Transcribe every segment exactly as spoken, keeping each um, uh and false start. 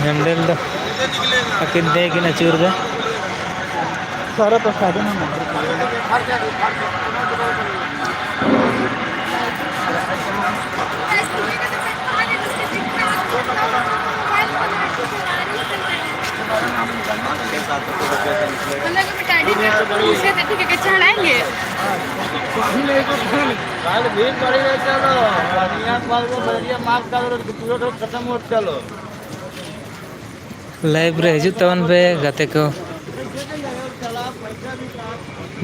Handle ᱫᱚ ᱟᱹᱠᱤᱱ ᱛᱮᱜᱮ ᱠᱤᱱ ᱟᱹᱪᱩᱨ ᱮᱫᱟ᱾ ᱥᱟᱨᱟ ᱯᱨᱚᱥᱟᱫ ᱱᱟᱢ᱾ चढ़ाएंगे। कल भीड़ बढ़ेगा, चलो। बढ़िया माफ कर दो, पूरा रोड खत्म हो, चलो। ᱞᱟᱭᱤᱵᱷ ᱨᱮ ᱦᱤᱡᱩᱜ ᱛᱟᱵᱚᱱ ᱯᱮ ᱜᱟᱛᱮ ᱠᱚ᱾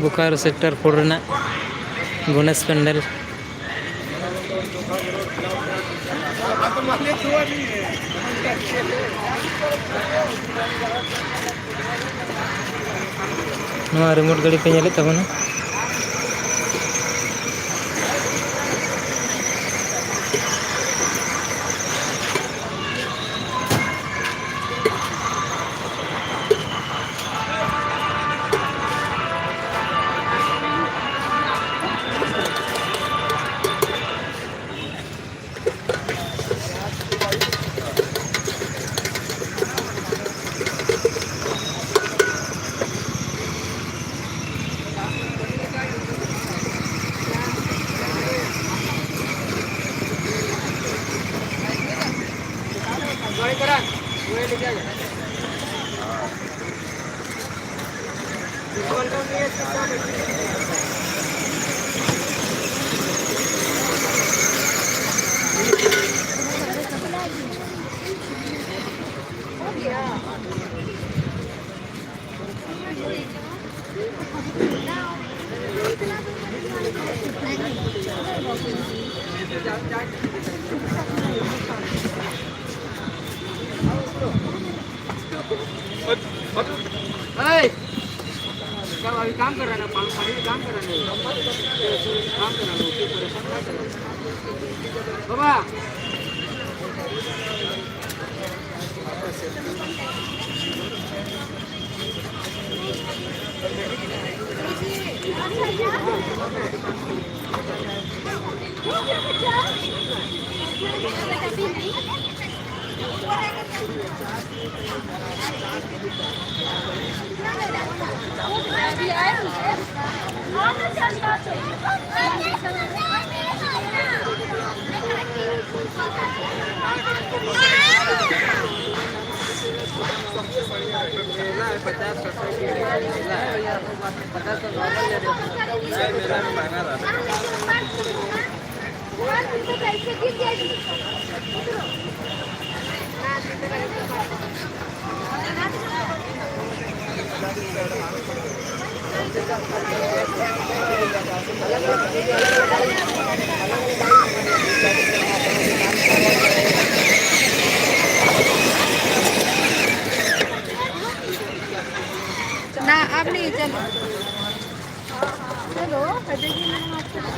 ᱵᱳᱠᱟᱨᱳ ᱥᱮᱠᱴᱚᱨ ᱯᱷᱳᱨ ᱨᱮᱱᱟᱜ ᱜᱚᱱᱮᱥ ᱯᱮᱱᱰᱮᱞ᱾ ᱱᱚᱣᱟ ᱨᱤᱢᱳᱴ ᱜᱟᱹᱰᱤ ᱯᱮ ᱧᱮᱞᱮᱫ ᱛᱟᱵᱚᱱᱟ᱾ ए, सब अभी काम कर रहे हैं ना, पाँच साल भी काम कर रहे हैं ना, काम कर रहे हैं, उसके परेशान मत करो। बाबा। ना, अब नहीं, चलो। चलो, कभी भी मैंने आपको